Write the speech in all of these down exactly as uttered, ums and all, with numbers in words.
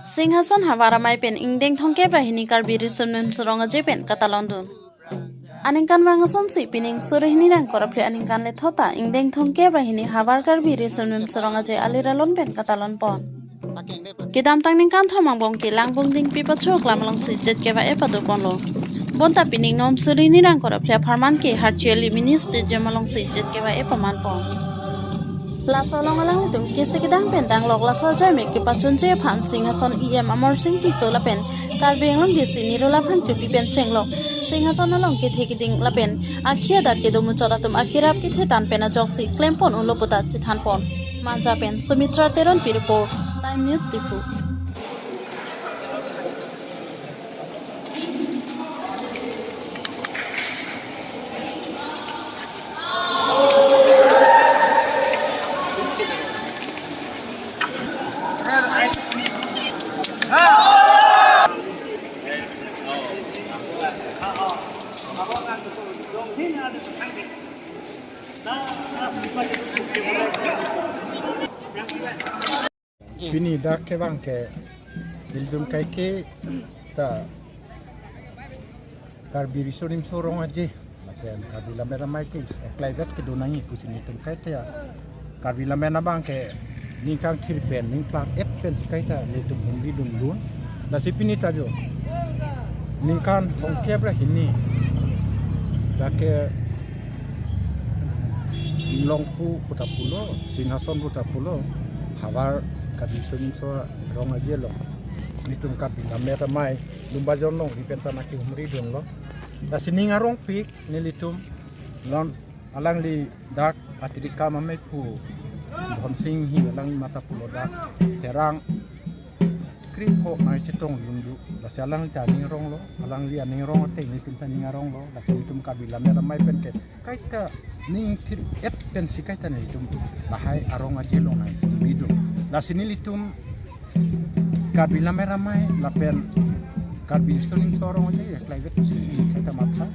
Singhason havar amei pen ingdeng thomkep ra hini Karbi Riso Nimso Rong Aje pen katalon dun. Aningkanvang asonsi pining suri hini ingkoi ra phli aningkan lethot ta ingdeng thomkep ra hini havar Karbi Riso Nimso Rong Aje alir alon pen katalon pon. Kedamtang ningkan thom angbong ke Langbung Dingpi Pacho Aklam alongsi jet keva-e pado ponlo. Bonta pining non suri hini ingkoi ra phli apharman ke Harchieli Mini Stadium alongsi jet keva-e paman pon. Laso along alanglitum kisi kedang pen danglok laso ajai mek kepachunji aphan Singhason E M Amarsing Tisso lapen Karbi Anglong D C Nirula Phangchopi pen chenglok Singhason along kethe keding lapen akhi adat kedo muchot atum akirap kethe tan pen ajoksi klem pon unlo puta chethan pon. Manja pen Sumitra Teronpi report, Time News Diphu. Pini dak kevang ke ilitum kaike ta Karbi Riso Nimso Rong Aje lapen Karbi Lammet Amei ke eklaivet kedo nangji pusi nelitum kaita Karbi Lammet abang ke ningkan thir pen ningkan et pen si kaita nelitum humri dundun. Lasi pini ta jo ningkan thomkep ra hini dak ke Longpu puta pulo, Singhason puta pulo, havar Karbi Riso Nimso Rong Aje along nelitum Karbi Lammet Amei Lumbajong alongri pen ta nangkehumri dunlo. Lasi ning arongpik nelitum non alangli dak Atirikam Ameiphu Dhonsing Inghi alangli mata pulo dak Terang kripho nangchetong dundu. Lasi alangli ta aning aronglo, alangli aning arong ateng nelitum ta ning aronglo. Lasi nelitum Karbi Lammet Amei pen ke kaita ning thir et pen si kaita nelitum lahai arong aje along nangkehumri dun. Lasi nelitum Karbi Lammet Amei lapen Karbi Riso Nimso Rong Aje eklaivet si kaita matha.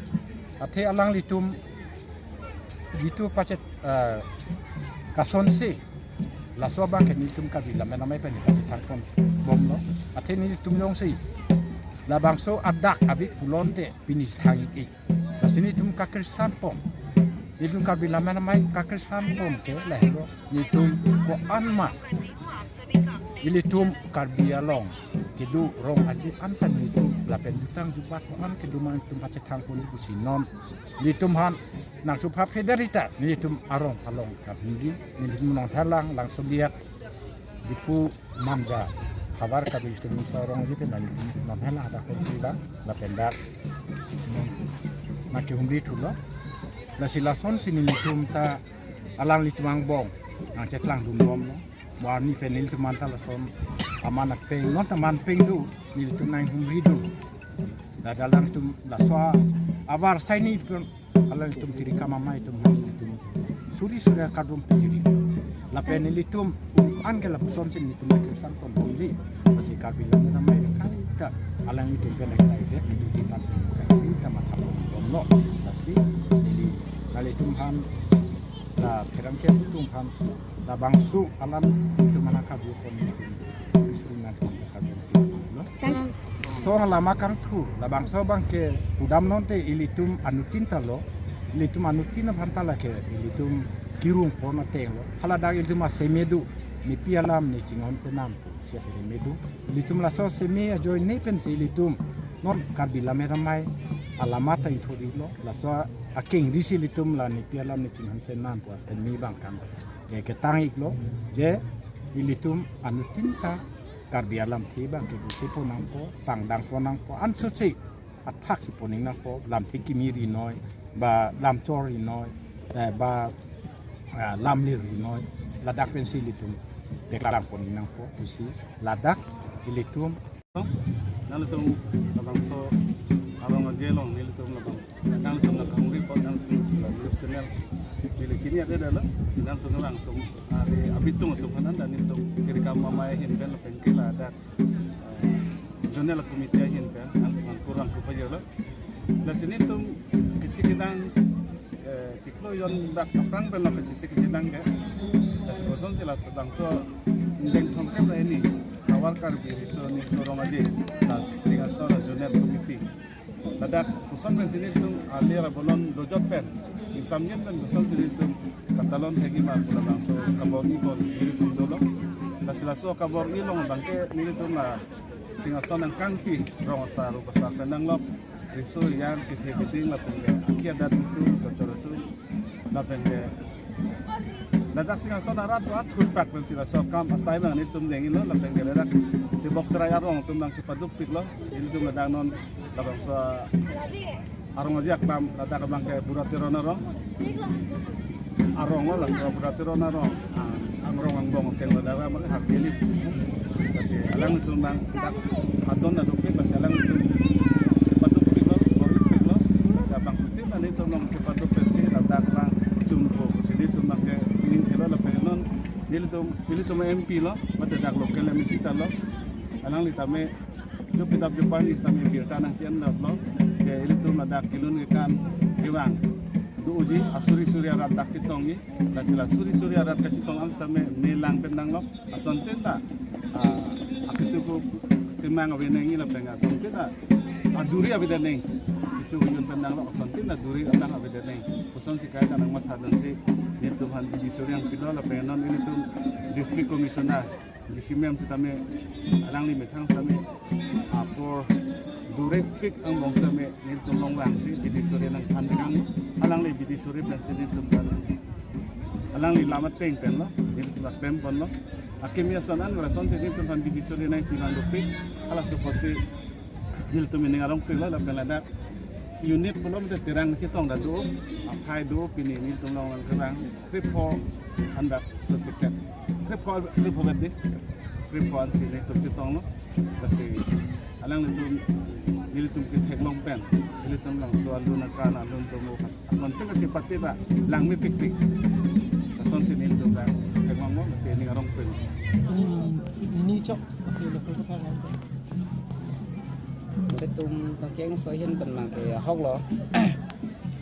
Athe alanglitum jitu pachet, eh, kasonsi laso abang ke nelitum Karbi Lammet Amei pen pachethang pon bomlo. Athe nelitum jongsi labangso adak abik pulote pini thang-ik-ik. Lasi nelitum kakriksan pon. Nelitum Karbi Lammet Amei kakriksan pon ke lahelo nelitum ko-an ma ilitum Karbi along kedo rong aje an ta nelitum lapen jutang jubat ko-an kedo ma nelitum pachethang pon pusi non nelitum aphan nangchupha phe der hita nelitum arong along kahumri nelitum Nonghelang Langsobiat Diphu Manja havar Karbi Riso Nimso Rong Aje pen nelitum Nonghelang hadak pen si ba lapen dak nangkehumri thulo. Lasi lasonsi nelitum ta alanglitum angbong nangchetlang dun bomlo. Warni pen nelitum anta lason aman apeng non ta man peng do nelitum nanghumri dun. Dada alangtum laso avar saini pen alangtum Atirikam Amei atum nelitum suri suri akardom pejiri. Lapen nelitum an ke lapusonsi nelitum kakriksan pon bomji. Lasi Karbi Lammet Amei kaita alanglitum pen eklaivet nelitum kaita matha pon bomlo. Lasi neli nelitum aphan la pherangke atum aphan labangso alam itum mana kabur pon itum suri suri nangtum kabur pon. Tang. So lama kangthur labangso abang ke pudam nonte ilitum anuttin ta lo, ilitum anuttin aphan ta lake ilitum kirung pon ateng lo. Hala dak ilitum aseme do, nepi alam ne chinghon chenam pu seme do. Ilitum laso seme ajoine pensi ilitum non Karbi Lammet Amei alama ta ithori lo, laso akengri si ilitum la nepi alam ne chinghon chenam pu aseme abang kang eh, ketang-ik lo, je ilitum anuttin ta Karbi alamthe abang ke busi pon nangpo, pangdang pon nangpo, ansose athak si pon nangpo, lamthe kimi rinoi, ba lamchor rinoi, eh, ba, ah, lamlir rinoi, ladak pensi ilitum peklang pon nangpo, pusi ladak ilitum Nangtum labangso arong aje along nelitum labang. Nangtum la kangri po nangtum sila news channel. Neli kini ada dalam sinang tum nangtum ari abitung atum kanan dan nelitum Atirikam Amei ahin pen lapen ke la ada, eh, zonal committee ahin pen nangtum kurang kupa jolo. Lasi nelitum kisi kedang, eh, chiklo jon dak kaprang pen la kachisi kachidang ke. Lasi kosonsi labangso ingdeng thomkep ra hini havar Karbi Riso Nimso Rong Aje, la Singhason Zonal Committee. Ladak koson pensi nelitum alir abolon dojot pen, ingsamjin pen koson pensi nelitum katalon thekji ma pu labangso kabor-i pon nelitum dolo. Lasi laso kabor-i along abangke nelitum la Singhason angkangpi rong asar, rong asar pen nanglok, riso ejang, kethe keding lapen ke aki adat atum, chorchor atum, lapen ke ladak Singhason arat do athut pak pensi laso akam asai abang nelitum denglo, lapen ke ladak tebok terai arong atum abang chepadukpiklo, nelitum ladak non labangso arong aji aklam, ladak abangke Bura Teron arong. Arong lo, laso Bura Teron arong, ah, angrong angbong ateng lo, ladak abang Harcheli. Lasi alanglitum abang dak adon adukpik, lasi alanglitum chepadukpiklo, bor-ipiklo. Lasi abangphutin nelitum along chepaduk pensi ladak abang chumpo pusi nelitum abangke ning thelo, lapen non nelitum, nelitum M P lo, mate dak local M C ta lo. Alangli tame jopidap joparni tame birta nangchi-endaplo. Ke ilitum ladak kelun kekan kevang do uji, asuri suri arat dak chetongji. Lasi la suri suri arat kachetong an sitame me lang pen nanglok. Asontin ta, ah, akitu ko temang ave nangji lapen asontin ta aduri avedet nang. Kichu kejun pen nanglok, asontin ta duri atang avedet nang. Kosonsi kaita nangmathadunsi nelitum aphan bidi suri nangpilo, lapen non ilitum District Commissioner D C ma'am sitame alangli methang sitame apor durepik angbong sitame nelitum along vangsi bidi suri nangphan kang, alangli bidi suri pensi nelitum aphan, alangli lam ateng pen lo, nelitum aphan pem ponlo. Akimi ason an lason si nelitum aphan bidi suri nangpilang dopik, halaso apotsi nelitum ining arongpiklo, lapen ladak unit pulo mate terang chetong ta do, aphai do, pini nelitum along lang kerang, krepho andak so sikset. Krepho, krepho gade, krepho ansi nelitum chetonglo. Lasi alanglitum, nelitum chetheklong pen, nelitum along so alun akan, alun tomo, asontin kachepate ta langmepikpik. Asonsi nelitum ta theklonglo, lasi ining arongpik. Ini, ini chok, masih masih kita kan. Nelitum Tongkengso ahin pen abangke ahoklo.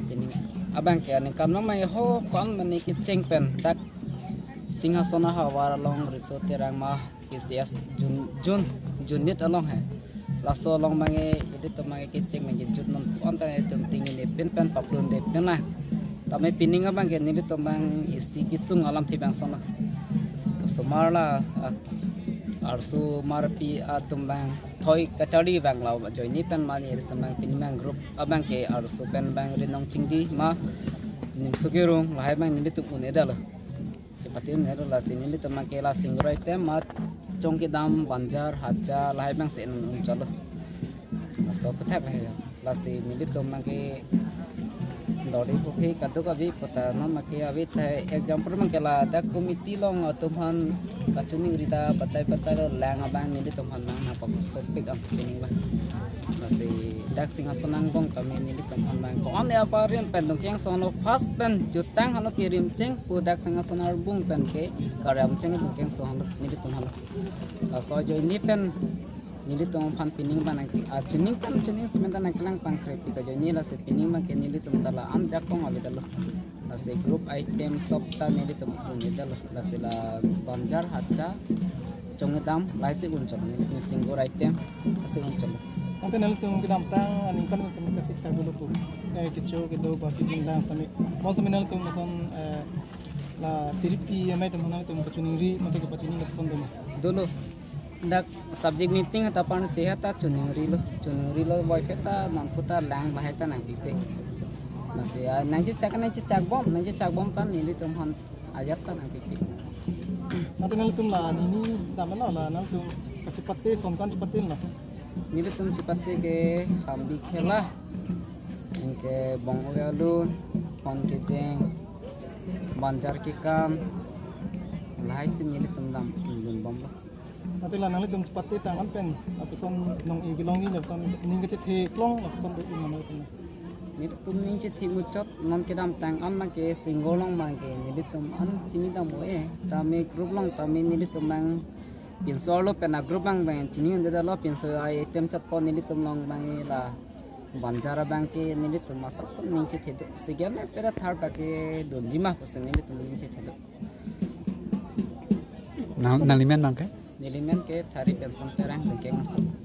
Ini abangke aningkan abangke ahok ko-an mane kecheng pen dak Singhason ahavar along riso terang ma K C S Jun, Jun, Junit along he. Laso along abangke ilitum abangke kecheng abangke jut non pon ta itum tingni pin pen paplun de pin la. Tame pining abangke nelitum abang isi kesung alamthe abang sona. Osomar la, ah, arso marpi atum abang thoi kachari abang la ajoine pen mane ilitum abang pining abang group abangke arso pen abang Rinong Chingdi ma Nimso Kerung lahai abang nelitum un-edetlo. Chepate un-edetlo, lasi nelitum abangke la single item ma Chongkedam, Banjar, Hacha lahai abangsi un-un chotlo. Laso aphuthak lahai ya. Lasi nelitum abangke dori puphi kaduk avi puta non abangke avi thai example abangke ladak committee along atum aphan kachiningri ta batai batai lo lang abang nelitum aphan nang nangpakostopik am pining abang. Lasi dak Singhason angbong tame nelitum aphan abang ko-an ya parim pen Tongkengso anlo first pen jutang anlo kerim cheng pu dak Singhason angbong pen ke karam cheng Tongkengso anlo nelitum anlo. Laso ajoine pen nelitum aphan pining abang nang, ah, chuning kam chuning semen ta nangkelang pangkrepi kajoine, lasi pining abangke nelitum ta la an jakong avedetlo. Lasi group item sop ta nelitum un-edetlo. Lasi la Banjar, Hacha, Chongkedam lahai si un chotlo, nelitum single item lasi un chotlo. Ante nelitum kedamtang aningkan semen kasik sagulo pu, eh, kecho kedo ba kejingdang sami. Mo sami nelitum son, eh, la tiripi amei atum aphan nelitum kachiningri mate kapachining lapuson doma. Dolo. Dak subject meeting hata aphan si hata chuningrilo, chuningrilo boy pheta nangputa lang lahai ta nangpipe. Lasi, ah, nangchechak nangchechak bom, nangchechak bom ta nelitum aphan ajat ta nangpipe. Ante nelitum la nini damlo la nelitum kachepate son ko-an chepate lo. Nelitum chepate ke hambi khela, anke bong-oi alun, phone kejeng, Banjar kekam, lahai si nelitum dam ingjun bomlo. Ante la nanglitum chepate tang an pen lapuson nong-e kelongji lapuson ning kachetheklong lapuson do-i mano pen. Nelitum ning chethe muchot non kedamtang an abangke single along abangke nelitum an chini dam-o-e, tame group along tame nelitum abang pinso arlo pen a group abang abang chini un-edetlo, pinso a item chotpo nelitum along abang la Banjar abangke nelitum asapso ning chethe do, second le pera third abangke dunji ma pusi nelitum ning chethe do. Nang, nanglimen abangke? Nelimen ke Thari Penson Terang, Dengkeng Asong.